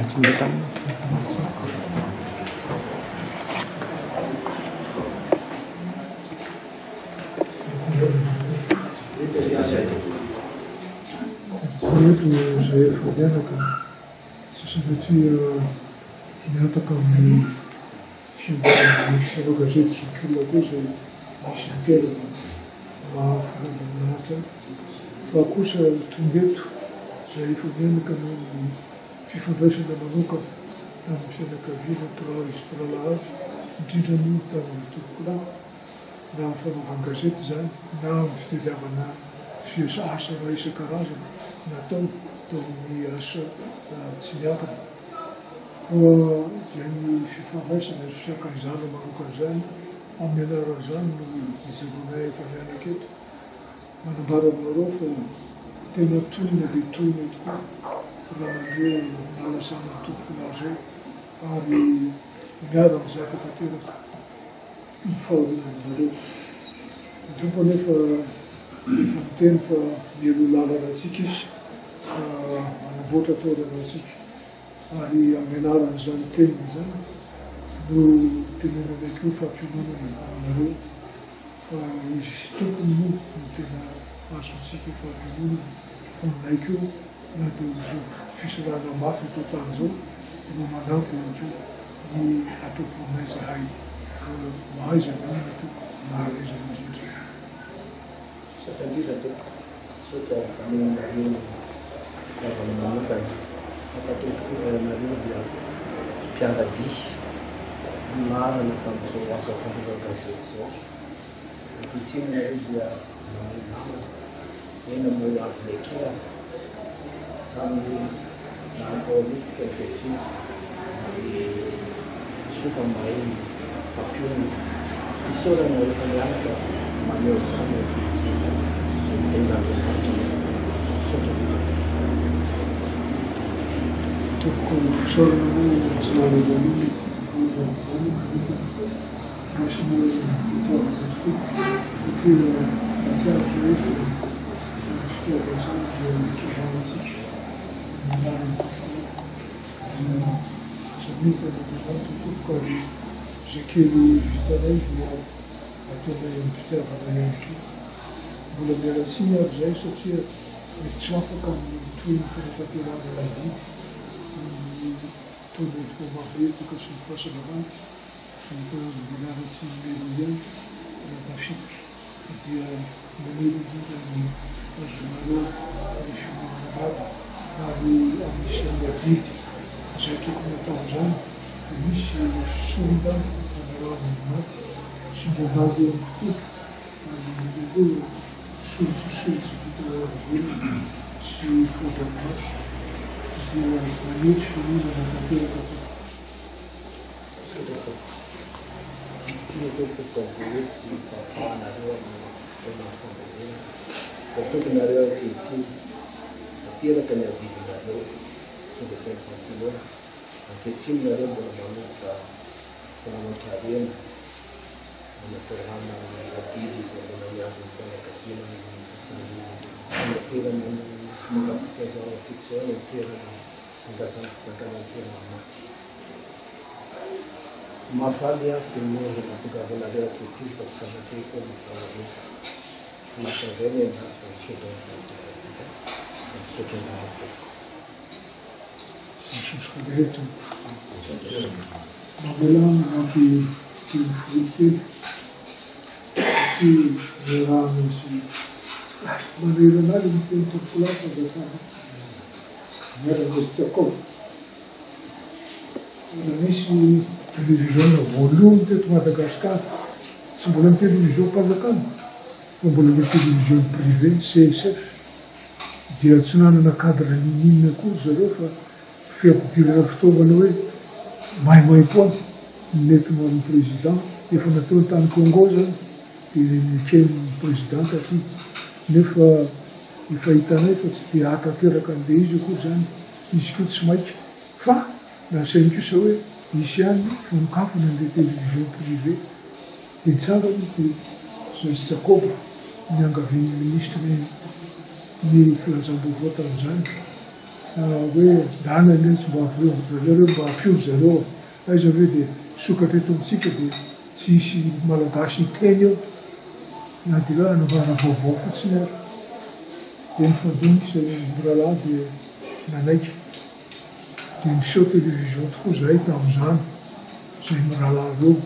Eto izahay efa mianaka, tsy sanatria mihataka amin'ny fiombanan'ny mpanao gazety zokiolona koa izay misy niteraka maha filoham-boninahitra fa kosa tonga eto izahay efa mianaka noho ny fifandraisana manokana tamin'ny fianakaviana Traoré sy Tralahavy, indrindra moa tamin'ny tompokolahy. na amin'ny fanaovan-gazety izany na amin'ny fitadiavana fiasa asa iray isan-karazany natao tao amin'ny asa tsy miankina. Koa izany fifandraisana sy fisakaizana manokana izany, amin'ny anaran'izany no ijoroanay efa mianaka eto, manambara aminareo fa tena tohina dia tohina tokoa raha nandre nahalasana ny tompokolahy izay ary miara-mizaka tanteraka. ny fahorianareo. Ny Tompo anefa efa niteny fa mialoha lalana antsika Izy ka manamboatra toerana ho antsika. Ary amin'ny anaran'izany teniny izany no tenenanay koa fampiononana aminareo fa Izy tompony moa no tena azontsika fampiononana fa aminay koa na dia izao fisarahana mafy eto an-tany izao no manampy ihany koa ny atomponay zahay ka mahaiza mionona tompoko mahereza indrindra. Misaotra indrindra tompoko, misaotra fanehoanareo ny fitiavana manokana. Fantatro tokoa fa ianareo dia mpiara-dia marina tamin'izao asa fanaovan-gazety izao. Ankehitriny ianareo dia mamoy namana. Izay namoy andro nekena. Samy nampahoria antsika ankehitriny ary soa fa mahay mifampionona. Isaorana rehefa miaraka maneho izany ankehitriny dia midera Andriamanitra ianareo. Misaotra indrindra. Tompoko fisaorana anao Rasoalalala Raisina fitiavana tokoa satria mahatsiaro izahay fa izany fitiavana izany dia ikivanantsika ny anaran'ny Tompo dia samia tahin'Andriamanitra tompoko ary izay kely vitanay dia ataonay amim-pitiavana ihany koa. Mbola miala tsiny ary izahay satria mety tsy ho afaka amin'ny tohin'ny fanatanterahana ilay didy noho ny taona efa mahabetsaka sy ny fahasalamana. Efa miala tsiny mialoha ihany raha tafiditra dia maniry indrindra ny hahazoanareo ny fiomanam-bava ary anisan'ny adidy izay tokony hatao amin'izany dia misy sorona fanarahana ny maty sy ny vehivavy ihany koa ary ireo hoe solon-tsy vita velona sy fo-dranomaso dia maniry fiononana tanteraka tompoko. Misaotra tompoko. Tsisy tsiny tompoko fa izay hoe tsy fahafahanareo amin'ny fotoana fandaminana fa tokony nareo ankehitriny tanteraka ny adidinareo tonga feno fampinoana ankehitriny nareo mbola manolotra fananan-karena hanaterahana ny adidy izay mbola miandry ny fianakaviana amin'izany fanaterana ny finoantsika izao antsika izao ny toerana andrasan'ny fitsakana ny toerana maty. Mahafaly aho dia noho ny nahatongavanareo ankehitriny fa tsy sanatria koa ny fahoriana. Lasa izay ny andraso fa misaotra ny fahatongavantsika fa misaotra indrindra tompoko. Misaotra be tompoko. Mamelà manampy teny fohy kely satria niarahana sy manerana ahy ilay miteny tompokolahy fa mba samy miaraka sy tsy akao. Raha nisy televiziona voalohany teto Madagasikara, tsy mbola ny televiziom-panjakana fa mbola ilay televiziona privé, CSF, dia tsy nanana cadre n'inon'inona akory zareo fa fiampidirana fitaovana hoe maimaimpoana no nentina amin'ny président, efa nataony tany Congo izany dia neken'ny président taty nefa efa hitanay fa tsy dia hahatanteraka an'ilay izy akory izany, izy koa tsy maika. Fa lazainy kosa hoe hisy ihany fanokafana an'ilay télévision privée. Dia nitsangana i Joyce Jacob niangavian'ny minisitry ny filazam-baovao tamin'izany. Hoe ndana anie tsy mba ampio zareo mba ampio ry zareo e! Aiza ve dia hisokatra eto amintsika dia tsy hisy Malagasy hiteny eo na dia hoe hanambara vaovao fotsiny ary. Dia nifandinika izay mirahalahy dia nanaiky. Dia niseho télévision tokoa izahay tamin'izany, izay mirahalahy ireo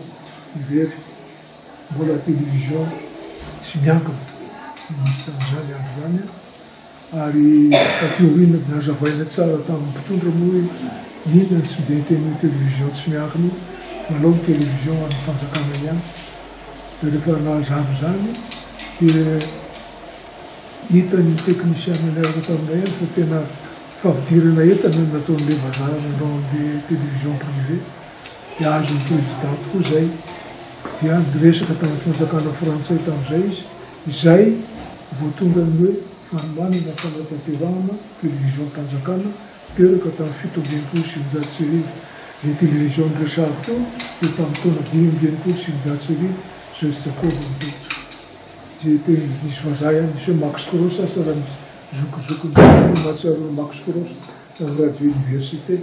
irery. Mbola télévision tsy miankina no nisy tamin'izany andro izany. Ary taty aoriana dia nazavaina tsara tamin'ny mpitondra moa hoe inona ny tsimbiantenin'io télévision tsy miankina io fa alao ny télévision an'ny fanjakana ihany. Dia rehefa nazava izany dia hitan'ny teknisiana niaraka taminay ihany fa tena fampidirana entana no nataon'ilay vazaha nanao an'ilay télévision privée. Dia azon'ny président tokoa izay. Dia niresaka tamin'ny fanjakana frantsay tamin'izay izy, izay vao tonga ny hoe fanomanana fanatanterahana televizion-panjakana teraka tamin'ny 1967. Ilay televizion noresahako teo dia tamin'ny taona 1965 izay sy Jakob no teto. JT, Nisy vazaha ihany, nisy hoe Max Cross asa raha misy zokizokiny mahatsiaro an'i Max Cross tamin'ny radio université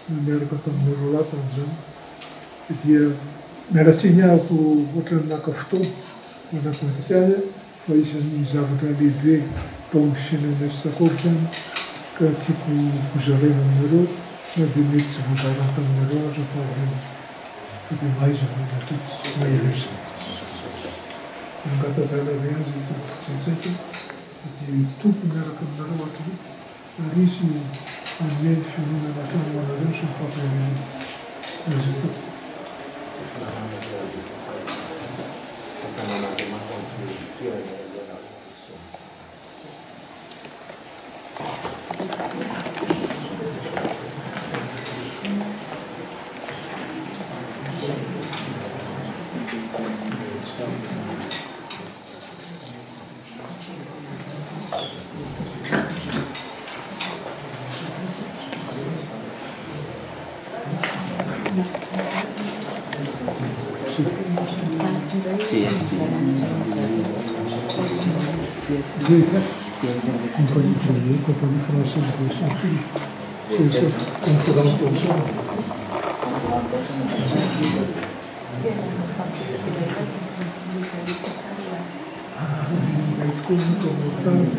no niaraka tamin'ny roalahy tamin'izany. Dia miala tsiny ahako ohatran'ny naka fotoana nanakontsy ahy fa isan'ny zavatra lehibe tao amin'ny fiainan'i Jakob izany ka tiako hozaraina aminareo na dia mety tsy voazara taminareo aza fa aoriana fa dia mahaiza manatoky mahereza. Nangatadala avy azy ny tompoko tsy an-tsaiko dia Tompo miaraka aminareo hatrizay ary Izy hanome ny fiononana hatrany ho anareo sy ny fampaherezana. Lazao tompoko. CSF, compagnie privée, compagnie française de sans fil, CSF, concurrent Thomson. Ilay tokoa moa tao Mauritanie.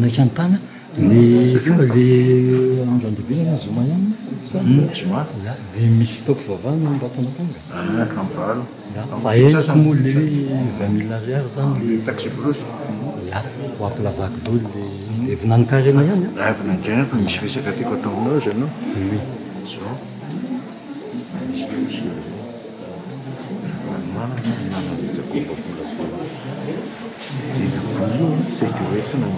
Naika an-tany le le andro andevenana zoma ihany sa? Zoma. Ya, dia misy fotoam-pivavahana mba ataonao tonga? Ah, amin'ny valo. Ya, fa henoko moa le hoe 20 000 ariary zany le Taxi brousse. Ya, ho ampilazako daholo le izy. Dia vinanin-karena ihany an? Ah, vinanin-karena fa misy resaka tiako atao aminao aza ianao. Oui. Zao. Misy dossier zao. Fanomanana ny nanana Jakoba Bolabola. Dia io vola io saika hoentina ny